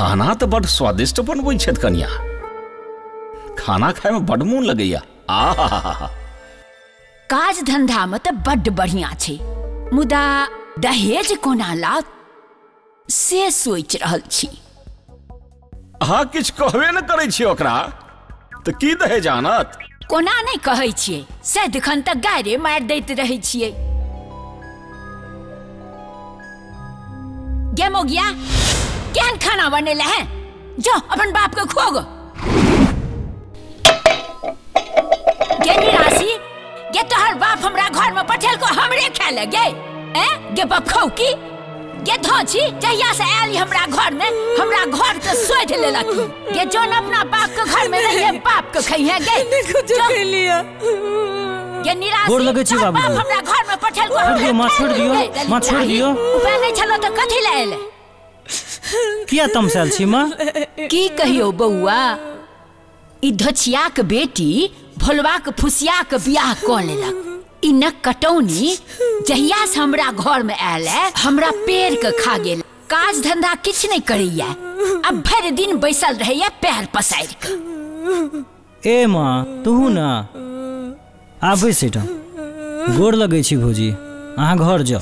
खाना तऽ बड स्वादिष्ट बनबै छथि कनिया, खाना खाय में बड मोन लगैया। आहा, काज धंधा में तऽ बड बढ़िया छै, मुदा दहेज कोना लात से सोचि रहल छी। अहाँ किछु कहबे न करै छी ओकरा, तऽ की दहेज आनत? कोना नहि कहै छियै, सदिखन तऽ गारे मारि दैत रहै छियै। गे मोगिया, केहन खाना बनेले हैं? जो अपन बाप के खुआगो। गे निराशी, गे तोहर बाप हमरा घर में पठेलको हमरे खाय ले गे। गे बाप खाऊ की? गे धोची जहिया से आयल हमरा घर में हमरा घर के सोध लेलक। गे जोन अपना बाप के घर में रहिए बाप के खइहे गे। जो लिया गे निराशी, गोर लगै छी बाबू। बाप हमरा घर में पठेलको हमरे। मां छोड़ दियो, मां छोड़ दियो। उपाय नहीं छलो त कथि ले आयल? किया तमसायल छी मां? की कहियो बौआ, ई धोचिया के बेटी भोलवा के फुसिया के बियाह क लेलक। ई न कटौनी जहिया से हमरा घर में आयल है हमरा पेड़ के खा गेल। काज धंधा किछु नहीं करैया, अब भरि दिन बैसल रहैया पैर पसारि के। ए माँ तू ना आबै सेटा। गोर लगै छी भौजी, अहाँ घर जाओ।